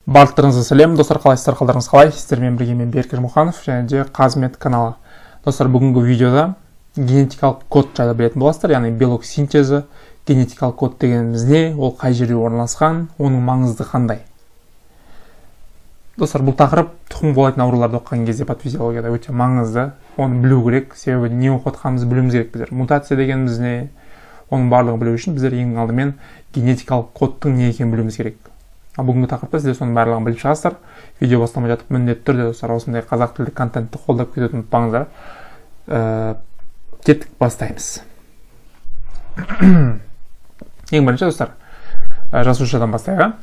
Барлықтарыңызға сәлем, достар, қалайсыздар, қалдарыңыз қалай? Сіздермен бірге мен Берік Ермұханов және де Қазмет каналы. Достар, бүгінгі видеода генетикалық код жайлы білетін боласыздар, яғни белок синтезі, генетикалық код дегеніміз не, ол қай жерде орналасқан, оның маңызды қандай. Достар, бұл тақырып тұқым қуалайтын ауруларды оқыған кезде патофизиологияда өте маңызды, оны білу керек, себебі не оқып жатқанымызды білуіміз керек біздер. Мутация дегеніміз не, оның барлығын білу үшін біздер ең алдымен генетикалық кодтың не екенін білуіміз керек. Бүгінгі тақырыпта сіздер соның барлығын біліп шығасыздар. Видео бастамай жатып міндетті түрде достар осындай қазақ тілді контентті қолдап кетуді ұмытпаңыздар. Кеттік, бастаймыз. Ең бірінші достар, жасушадан бастайық.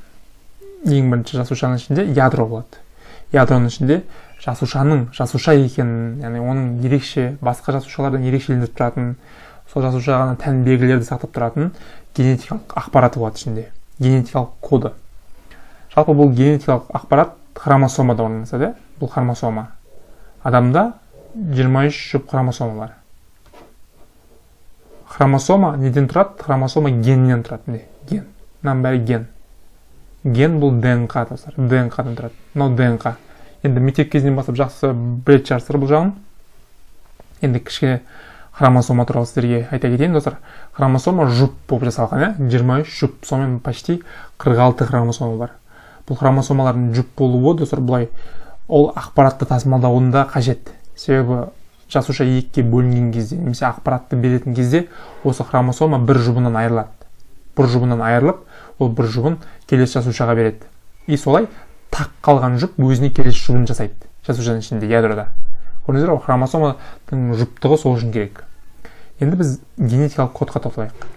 Ең бірінші жасушаның ішінде ядро болады. Ядроның ішінде жасушаның жасуша екенін, яғни оның ерекше басқа жасушалардан ерекшелендіріп тұратын, сол жасушаға тән белгілерді сақтап тұратын генетикалық ақпараты болады ішінде, генетикалық коды. Жалпы бұл генетикалық ақпарат хромосомада орналасады. Бұл хромосома. Адамда 23 жұп хромосома бар. Хромосома неден тұрады? Хромосома геннен тұрады. Міне, ген. Мынаның бәрі ген. Ген бұл ДНК, достар. ДНК-дан тұрады. Мынау ДНК. Енді мектеп кезінен бастап жақсы білетін шығарсыздар бұл жағын. Енді кішкене хромосома туралы сіздерге айта кетейін, достар. Хромосома жұп болып жасалған, 23 жұп. Сонымен почти 46 хромосома бар. Бұл хромосомалардың жұп болуы, достар, былай ол ақпаратты тасымалдауында қажет. Себебі жасуша екіге бөлінген кезде, немесе ақпаратты беретін кезде осы хромосома бір жұбынан айырылады. Бір жұбынан айырылып, ол бір жұбын келесі жасушаға береді. И солай тақ қалған жұп өзіне келесі жұбын жасайды. Жасушаның ішінде, ядрода. Көрдіңіздер ғой, хромосоманың жұптығы сол үшін керек. Енді біз генетикалық кодқа тоқталайық.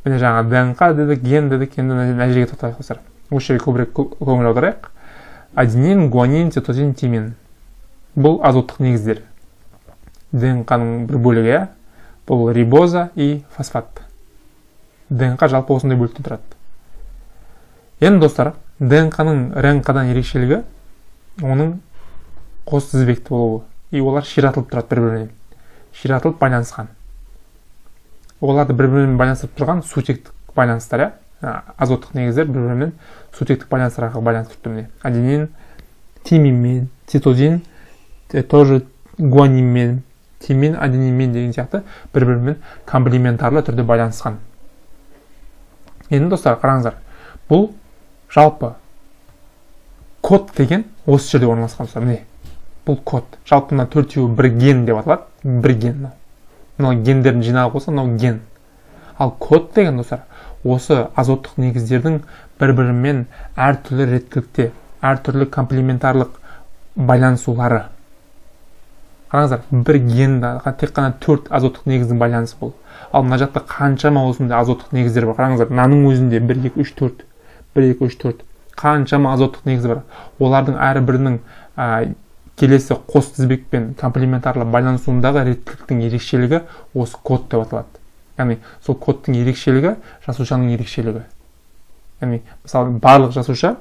Міне жаңа ДНК дедік, ген дедік, енді мына жерге тоқталайық, достар. Осы жерге көбірек көңіл аударайық. Аденин, гуанин, цитозин, тимин. Бұл азоттық негіздер. ДНК-ның бір бөлігі, бұл рибоза и фосфат. ДНК жалпы осындай бөліктен тұрады. Енді достар, ДНК-ның РНК-дан ерекшелігі оның қос тізбекті болуы. И олар ширатылып тұрады бір-бірінен. Ширатылып байланысқан. Оларды бір-бірімен байланыстырып тұрған сутектік байланыстар, азоттық негіздер бір-бірімен сутектік байланыстар арқылы байланыстырып тұр. Міне, аденин тиминмен, цитозин тоже гуанинмен, тимин аденинмен деген сияқты бір-бірімен комплементарлы түрде байланысқан. Енді достар, қараңыздар, бұл жалпы код деген осы жерде орналасқан, достар. Міне, бұл код. Жалпы мына төртеуі бір ген деп аталады. Бір ген. Мынау гендердің жинағы болса, мынау ген. Ал код деген, достар, осы азоттық негіздердің бір-бірімен әртүрлі реттілікте, әртүрлі комплементарлық байланысулары. Қараңыздар, бір ген тек қана төрт азоттық негіздің байланысы бұл. Ал мына жақта қаншама осындай азоттық негіздер бар. Қараңыздар, мынаның өзінде 1, 2, 3, 4, 1, 2, 3, 4 қаншама азоттық негіз бар. Олардың әрбірінің келесі қос тізбекпен комплементарлы байланысуындағы реттіліктің ерекшелігі осы код деп аталады. Яғни сол кодтың ерекшелігі жасушаның ерекшелігі. Яғни мысалы барлық жасуша,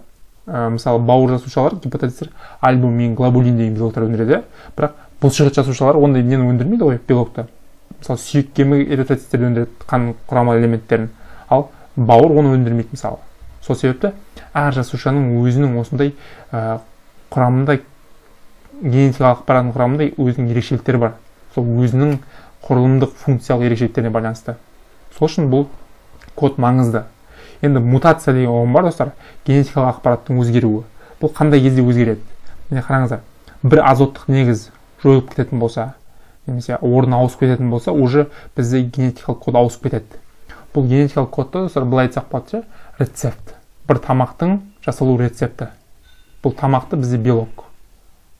мысалы бауыр жасушалар, гепатоциттер альбумин, глобулин деген белоктар өндіреді, бірақ бұлшықет жасушалар ондай нені өндірмейді ғой, белокты. Мысалы сүйек кемігі эритроциттерді өндіреді, қан құрамалы элементтерін. Ал бауыр оны өндірмейді мысалы. Сол себепті әр жасушаның өзінің осындай құрамында, генетикалық ақпараттың құрамында өзінің ерекшеліктері бар. Сол өзінің құрылымдық функциялық ерекшеліктеріне байланысты. Сол үшін бұл код маңызды. Енді мутация деген ұғым бар, достар, генетикалық ақпараттың өзгеруі. Бұл қандай кезде өзгереді? Міне қараңыздар, бір азоттық негіз жойылып кететін болса, немесе орны ауысып кететін болса, уже бізде генетикалық код ауысып кетеді. Бұл генетикалық кодты, достар, былай айтсақ болады, рецепт. Бір тамақтың жасалу рецепті. Бұл тамақты бізде белок.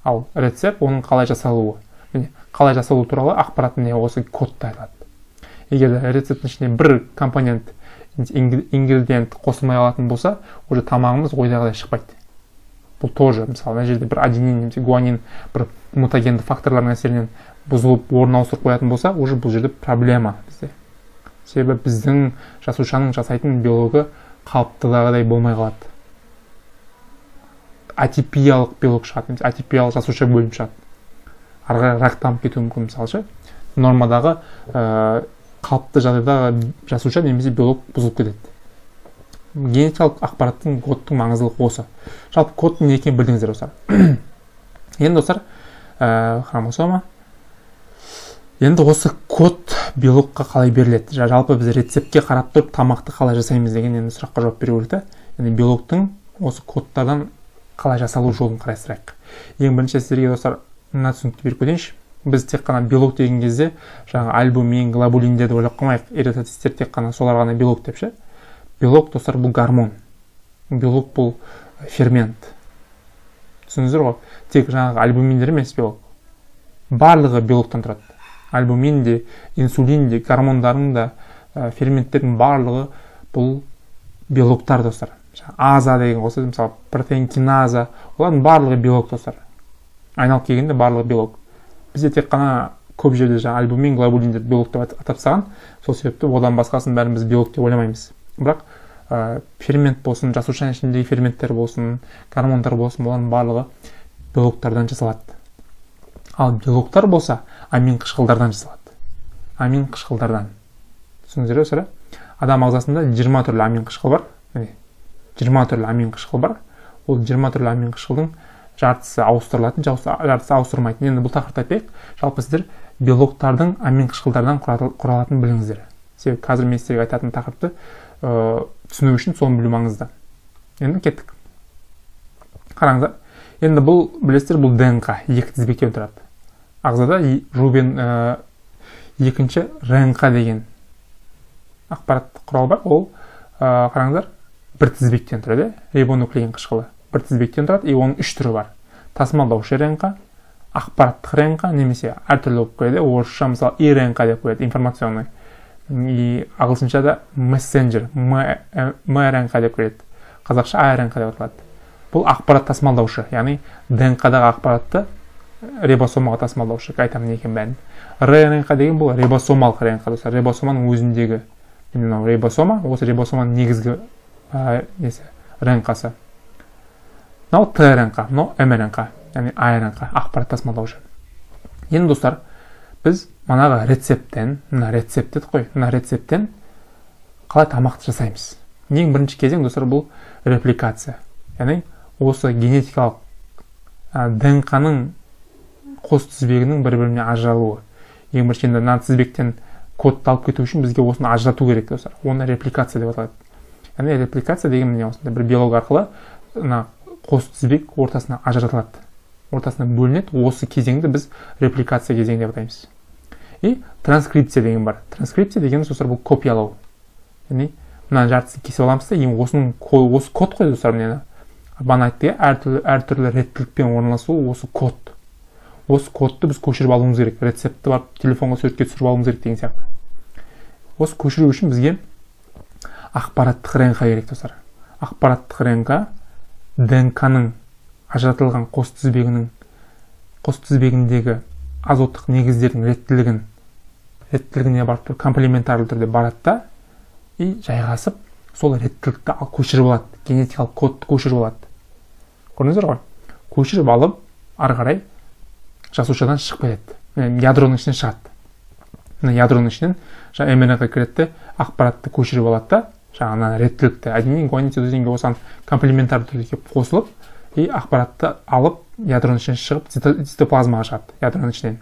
Ал рецепт оның қалай жасалуы. Міне, қалай жасалу туралы ақпарат міне осы кодта айтылады. Егер рецепттің ішіне бір компонент, ингредиент қосылмай алатын болса, уже тамағымыз ойдағыдай шықпайды. Бұл тоже, мысалы, мына жерде бір аденин немесе гуанин бір мутагенді факторлардың әсерінен бұзылып орын ауыстырып қоятын болса, уже бұл жерде проблема бізде. Себебі біздің жасушаның жасайтын белогы қалыптыдағыдай болмай қалады. Атипиялық белок шығады, немесе атипиялық жасуша бөлініп шығады. Ары қарай рак дамып кетуі мүмкін, мысалы ше. Нормадағы қалыпты жағдайдағы жасуша немесе белок бұзылып кетеді. Генетикалық ақпараттың, кодтың маңыздылығы осы. Жалпы кодтың не екенін білдіңіздер, достар. Енді, достар, хромосома. Енді осы код белокқа қалай беріледі? Жалпы біз рецептке қарап тұрып тамақты қалай жасаймыз деген енді сұраққа жауап беру керек та. Енді белоктың осы кодтардан қалай жасалу жолын қарастырайық. Ең бірінші сіздерге, достар, мына түсінікті беріп кетейінші. Біз тек қана белок деген кезде жаңағы альбумин, глобулиндерді ойлап қалмайық. Эритроциттер тек қана солар ғана белок деп ше. Белок, достар, бұл гормон. Белок бұл фермент. Түсіндіңіздер ғой? Тек жаңағы альбуминдер емес белок. Барлығы белоктан тұрады. Альбумин де, инсулин де, гормондардың да, ферменттердің барлығы бұл белоктар, достар. Аза деген осы, мысалы, протеин киназа, олардың барлығы белок, достар. Айналып келгенде барлығы белок. Бізде тек қана көп жерде жаңа альбумин, глобулиндерді белок деп атап тастаған. Сол себепті одан басқасын бәрін біз белок деп ойламаймыз. Бірақ фермент болсын, жасушаның ішіндегі ферменттер болсын, гормондар болсын, олардың барлығы белоктардан жасалады. Ал белоктар болса амин қышқылдардан жасалады. Амин қышқылдардан. Түсіндіңіздер ме, достар? Адам ағзасында 20 түрлі амин қышқыл бар. Міне, 20 түрлі амин қышқыл бар. Ол 20 түрлі амин қышқылдың жартысы ауыстырылатын, жартысы ауыстырмайтын. Енді бұл тақырыпты айтпайық. Жалпы сіздер белоктардың амин қышқылдардан құралатынын біліңіздер. Себебі қазір мен сіздерге айтатын тақырыпты түсіну үшін соны білу маңызды. Енді кеттік. Қараңыздар. Енді бұл, білесіздер, бұл ДНК екі тізбектен тұрады. Ағзада рубен екінші РНК деген ақпараттық құрал бар. Ол, қараңыздар, бір тізбектен тұрады, рибонуклеин қышқылы бір тізбектен тұрады, и оның үш түрі бар. Тасымалдаушы РНК, ақпараттық РНК, немесе әртүрлі болып қояды. Орысша, мысалы, ИРНК деп қояды, информационный. И ағылшынша да мессенджер, МРНК деп қояды. Қазақша АРНК деп аталады. Бұл ақпарат тасымалдаушы, яғни ДНК-дағы ақпаратты рибосомаға тасымалдаушы. Айтамын не екенін бәрін. РНК деген бұл рибосомалық РНК, достар. Рибосоманың өзіндегі, мынау рибосома, осы рибосоманың негізгі несі, РНК-сы. Мынау ТРНК, мынау МРНК, яғни АРНК, ақпарат тасымалдаушы. Енді, достар, біз манағы рецепттен, мына рецепт дедік қой, мына рецепттен қалай тамақты жасаймыз? Ең бірінші кезең, достар, бұл репликация. Яғни осы генетикалық ДНК-ның қос тізбегінің бір-біріне ажыралуы. Ең бірінші енді мына тізбектен кодты алып кету үшін бізге осыны ажырату керек, достар. Оны репликация деп аталады. Яғни репликация деген міне осындай бір белок арқылы мына қос тізбек ортасына ажыратылады. Ортасына бөлінеді. Осы кезеңді біз репликация кезеңі деп атаймыз. И транскрипция деген бар. Транскрипция деген, достар, бұл копиялау. Яғни мынаның жартысын кесіп аламыз да, ең осының осы код қой, достар, міне. Бағана айттық, әртүрлі реттілікпен орналасу осы код. Осы кодты біз көшіріп алуымыз керек. Рецептті барып телефонға суретке түсіріп алуымыз керек деген сияқты. Осы көшіру үшін бізге ақпараттық РНК керек, достар. Ақпараттық РНК ДНК-ның ажыратылған қос тізбегіндегі азоттық негіздердің реттілігіне барып тұр, комплементарлы түрде барады да, и жайғасып сол реттілікті көшіріп алады, генетикалық кодты көшіріп алады. Көрдіңіздер ғой? Көшіріп алып, ары қарай жасушадан шығып кетеді. Ядроның ішінен шығады. Мына ядроның ішінен жаңа МРНК кіреді де, ақпаратты көшіріп алады да, жаңа реттілікті аденин, гуанин, цитозинге осыған комплементарлы түрде келіп қосылып, и ақпаратты алып ядроның ішінен шығып цитоплазмаға шығады, ядроның ішінен.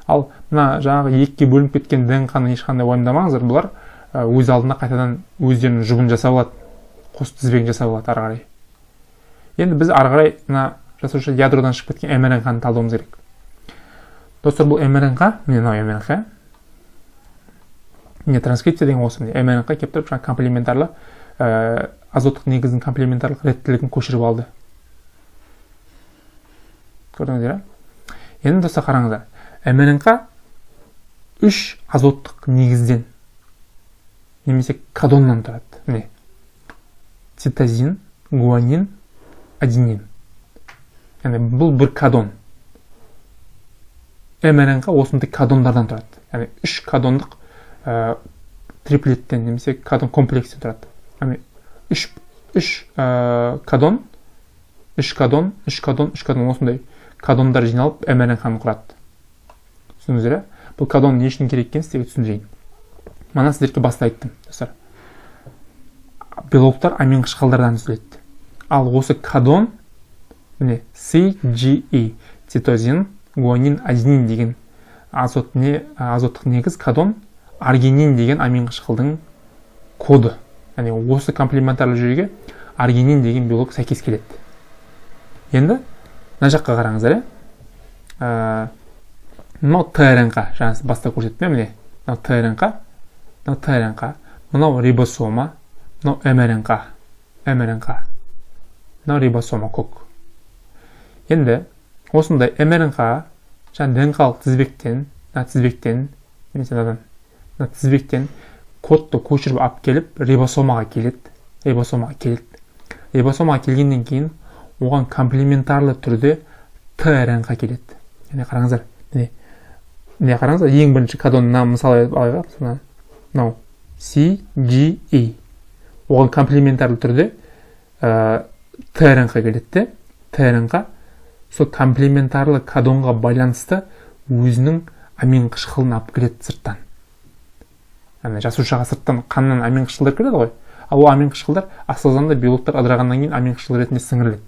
Ал мына жаңағы екіге бөлініп кеткен ДНК-ны ешқандай уайымдамаңыздар, бұлар өз алдына қайтадан өздерінің жұбын жасап алады, қос тізбегін жасап алады ары қарай. Енді біз ары қарай мына жасуша ядродан шығып кеткен МРНК-ны талдауымыз керек. Достар, бұл МРНК, міне мынау МРНК. Міне транскрипция деген осы, міне МРНК келіп тұрып жаңа комплементарлы азоттық негіздің комплементарлық реттілігін көшіріп алды. Көрдіңіздер, ә? Енді, достар, қараңыздар. МРНК үш азоттық негізден немесе кодоннан тұрады. Міне цитозин, гуанин, аденин. Яғни бұл бір кодон. МРНК осындай кодондардан тұрады. Яғни үш кодондық триплеттен немесе кодон комплекстен тұрады. Яғни үш кодон, үш кодон, үш кодон, үш кодон, осындай кодондар жиналып МРНК-ны құрады. Түсіндіңіздер, ә? Бұл кодон не үшін керек екенін сіздерге түсіндірейін. Мана сіздерге баста айттым, достар. Белоктар амин қышқылдардан түзіледі. Ал осы кодон, міне, CGE, цитозин, гуанин, аденин деген азоттық негіз кодон, аргинин деген амин қышқылдың коды. Яғни осы комплементарлы жүйеге аргинин деген белок сәйкес келеді. Енді мына жаққа қараңыздар, мынау ТРНК, жаңа баста көрсеттім, міне, мынау ТРНК, мынау ТРНК, мынау рибосома, мынау МРНК, МРНК, мынау рибосома көк. Енді осындай МРНК жаңа ДНК-лық тізбектен, мына тізбектен, немесе мынадан, мына тізбектен кодты көшіріп алып келіп рибосомаға келеді, рибосомаға келеді. Рибосомаға келгеннен кейін оған комплементарлы түрде ТРНК келеді. Яғни қараңыздар, міне, міне қараңыздар, ең бірінші кодон мына мысал алайық, мынау CGE. Оған комплементарлы түрде ТРНК келеді де, ТРНК сол комплементарлы кодонға байланысты өзінің амин қышқылын алып келеді сырттан. Яғни жасушаға сырттан қаннан амин қышқылдар кіреді ғой. Ал ол амин қышқылдар асқазанда белоктар ыдырағаннан кейін амин қышқыл ретінде сіңіріледі.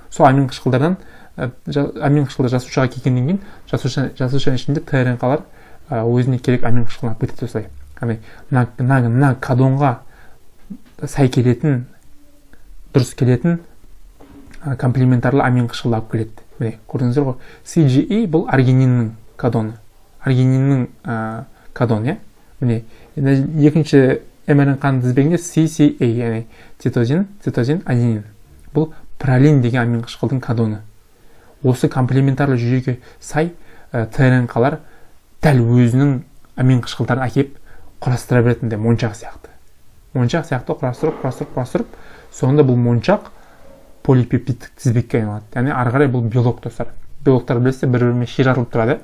Сол амин қышқылдардан, амин қышқылдар жасушаға келгеннен кейін жасушаның ішінде ТРНК-лар өзіне керек амин қышқылын алып кетеді осылай. Яғни мына кодонға сай келетін, дұрыс келетін комплементарлы амин қышқылды алып келеді. Міне, көрдіңіздер ғой. CGE бұл аргининнің кодоны. Аргининнің кодоны, иә? Міне, екінші МРНК-ның тізбегінде CCA, яғни цитозин, цитозин, аденин. Бұл пролин деген амин қышқылдың кодоны. Осы комплементарлы жүйеге сай ТРНК-лар дәл өзінің амин қышқылдарын әкеп құрастыра беретіндей моншақ сияқты. Моншақ сияқты құрастырып, құрастырып, құрастырып, соңында бұл моншақ полипептидтік тізбекке айналады. Яғни ары қарай бұл белок, достар. Белоктар білесіздер, бір-бірімен ширатылып тұрады.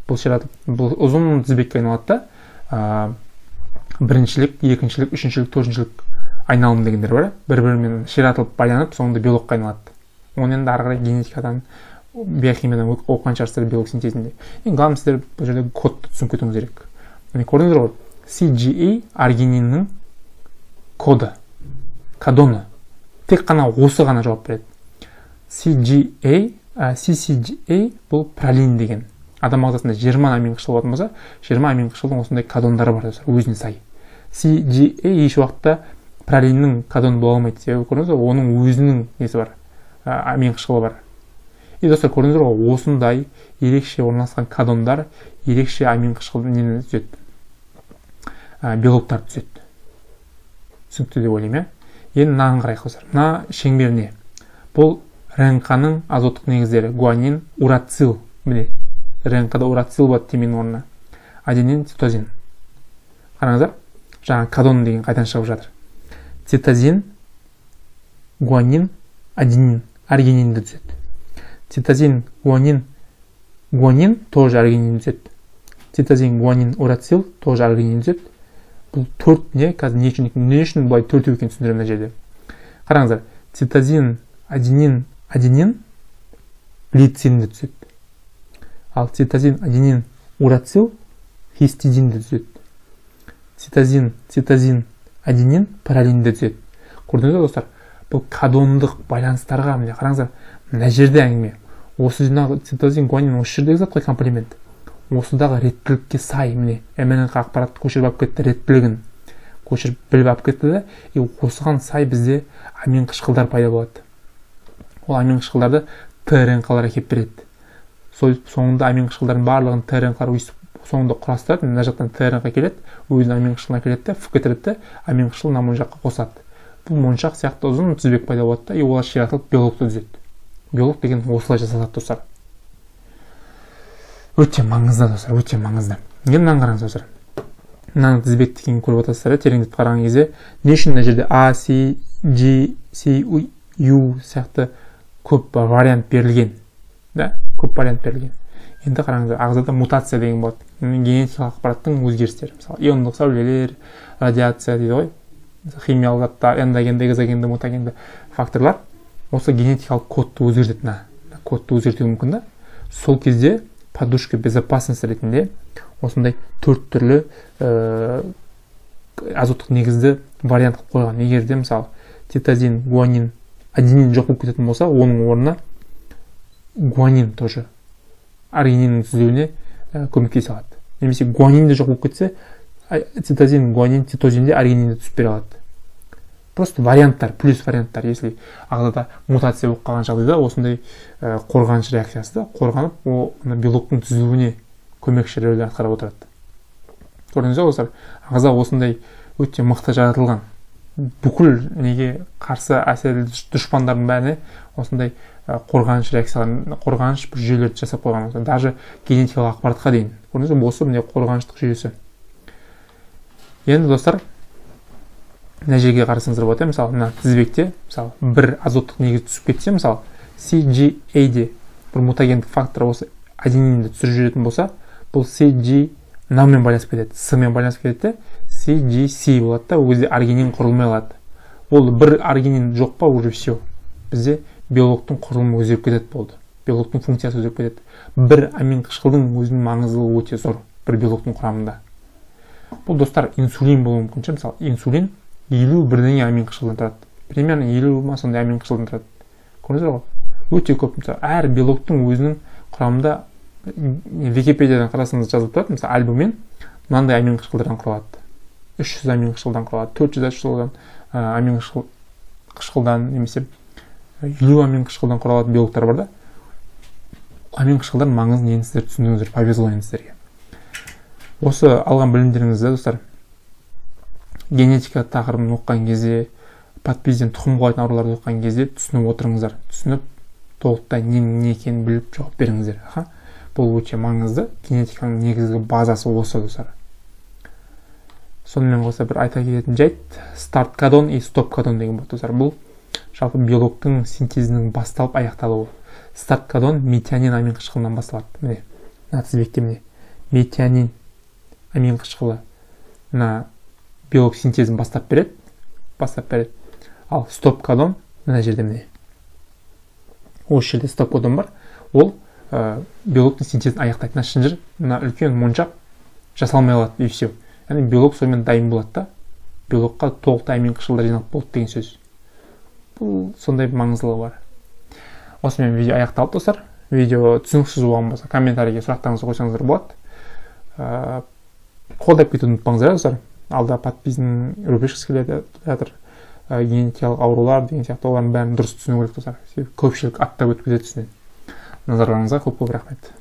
Бұл ширатылып, бұл ұзын тізбекке айналады да, біріншілік, екіншілік, үшіншілік, төртіншілік айналым дегендер бар. Бір-бірімен ширатылып байланып, соңында белокқа айналады. Оны енді ары қарай генетикадан, биохимиядан оқыған шығарсыздар белок синтезінде. Ең главное, сіздер бұл жерде кодты түсініп кетуіңіз керек. Міне, көрдіңіздер ғой, CGE аргининнің коды, кодоны. Тек қана осы ғана жауап береді. CGA, CCGA бұл пролин деген. Адам ағзасында 20 амин қышқыл болатын болса, 20 амин қышқылдың осындай кодондары бар, достар, өзіне сай. CGA еш уақытта пролиннің кодоны бола алмайды. Себебі көрдіңіз ғой, оның өзінің несі бар, амин қышқылы бар. И достар, көрдіңіздер ғой, осындай ерекше орналасқан кодондар ерекше амин қышқыл нені түзеді, белоктар түзеді. Түсінікті деп ойлаймын, иә? Енді мынаған қарайық, достар. Мына шеңбер не? Бұл РНК-ның азоттық негіздері, гуанин, урацил. Міне, РНК-да урацил болады тимин орнына. Аденин, цитозин. Қараңыздар, жаңа кодон деген қайдан шығып жатыр? Цитозин, гуанин, аденин, аргининді түзеді. Цитозин, гуанин, гуанин тоже аргинин түзеді. Цитозин, гуанин, урацил тоже аргинин түзеді. Бұл төрт не? Қазір не үшін бұлай төртеу екенін түсіндіремін мына жерде. Қараңыздар, цитозин, аденин, аденин глицинді түзеді. Ал цитозин, аденин, урацил хистидинді түзеді. Цитозин, цитозин, аденин пролинді түзеді. Көрдіңіз бе, достар? Бұл кодондық байланыстарға, міне қараңыздар, мына жерде әңгіме. Осы жаңағы цитозин, гуанин осы жердегі зат қой, комплемент. Осыдағы реттілікке сай, міне, МРНК ақпаратты көшіріп алып кетті, реттілігін көшіріп біліп алып кетті де, и осыған сай бізде амин қышқылдар пайда болады. Ол амин қышқылдарды ТРНК-лар әкеліп береді. Сол соңында амин қышқылдардың барлығын ТРНК-лар өйстіп соңында құрастырады. Мына жақтан ТРНК келеді, өзінің амин қышқылына келеді де, ф кетіреді де, амин қышқылын мына моншаққа қосады. Бұл моншақ сияқты ұзын тізбек пайда болады да, и олар ширатылып белокты түзеді. Белок деген осылай жасалады, достар. Өте маңызды, достар, өте маңызды. Енді мынаны қараңыз, достар. Мынаны тізбекті кейін көріп отырсыздар, тереңдетіп қараған кезде не үшін мына жерде А, С, G, С, U сияқты көп вариант берілген, да? Көп вариант берілген. Енді қараңыздар, ағзада мутация деген болады. Генетикалық ақпараттың өзгерістері. Мысалы, иондық сәулелер, радиация дейді ғой. Химиялық заттар, эндогенді, экзогенді, мутагенді факторлар осы генетикалық кодты өзгертеді. Мына кодты өзгертуі мүмкін да. Сол кезде подушка безопасности ретінде осындай төрт түрлі азоттық негізді вариант қылып қойған. Егер де мысалы цитозин, гуанин, аденин жоқ болып кететін болса, оның орнына гуанин тоже аргининнің түзілуіне көмектесе алады. Немесе гуанин де жоқ болып кетсе, цитозин, гуанин, цитозин де аргининді түсіп бере алады. Просто варианттар, плюс варианттар. Если ағзада мутация болып қалған жағдайда осындай қорғаныш реакциясы да қорғанып, ол белоктың түзілуіне көмекші рөлін атқарып отырады. Көрдіңіз бе, достар? Ағза осындай өте мықты жаратылған. Бүкіл неге қарсы әсерлі дұшпандардың бәріне осындай қорғаныш реакцияларын, қорғаныш бір жүйелерді жасап қойған. Даже генетикалық ақпаратқа дейін. Көрдіңіз бе, осы міне қорғаныштық жүйесі. Енді достар, мына жерге қарасаңыздар болады, мысалы мына тізбекте, мысалы бір азоттық негіз түсіп кетсе, мысалы CGA-де бір мутагендік фактор осы аденинді түсіріп жіберетін болса, бұл CG мынаумен байланысып кетеді, С-мен байланысып кетеді де, CGC болады да, ол кезде аргинин құрылмай қалады. Ол бір аргинин жоқ па, уже все. Бізде белоктың құрылымы өзгеріп кетеді болды. Белоктың функциясы өзгеріп кетеді. Бір амин қышқылдың өзінің маңыздылығы өте зор бір белоктың құрамында. Бұл достар инсулин болуы мүмкін ше, мысалы инсулин 50 бірдеңе амин қышқылдан тұрады. Примерно 50 ма сондай амин қышқылдан тұрады. Көрдіңіздер ғой? Өте көп. Мысалы әр белоктың өзінің құрамында Википедиядан қарасаңыз жазылып тұрады. Мысалы альбумин мынандай амин қышқылдардан құралады. 300 амин қышқылдан құралады, 400 қышқылдан, амин қышқылдан немесе 50 амин қышқылдан құралатын белоктар бар да. Амин қышқылдардың маңызын енді сіздер түсіндіңіздер, повезло енді сіздерге. Осы алған білімдеріңізді достар, генетика тақырыбын оқыған кезде, подпизден тұқым қуалайтын ауруларды оқыған кезде түсініп отырыңыздар. Түсініп, толықтай не екенін біліп жауап беріңіздер. Аха. Бұл өте маңызды. Генетиканың негізгі базасы осы достар. Сонымен қоса бір айта кететін жайт, старт кодон и стоп кодон деген болады достар. Бұл жалпы белоктың синтезінің басталып аяқталуы. Старт кодон метионин амин қышқылынан басталады. Міне, мына тізбекте міне метионин амин қышқылы мына белок синтезін бастап береді, бастап береді. Ал стоп кодон мына жерде міне. Осы жерде стоп кодон бар. Ол белоктың синтезін аяқтайды. Мына шынжыр, мына үлкен моншақ жасалмай қалады, и все. Яғни белок сонымен дайын болады да. Белокқа толықтай амин қышқылдар жиналып болды деген сөз. Бұл сондай маңыздылығы бар. Осымен видео аяқталды достар. Видео түсініксіз болған болса, комментарийге сұрақтарыңызды қойсаңыздар болады. Қолдап кетуді ұмытпаңыздар достар. Алда подписың рубрикасы келеді жатыр. Генетикалық аурулар деген сияқты, олардың бәрін дұрыс түсіну керек достар. Себебі көпшілік аттап өтіп кетеді үстінен. Назарларыңызға көп-көп рахмет.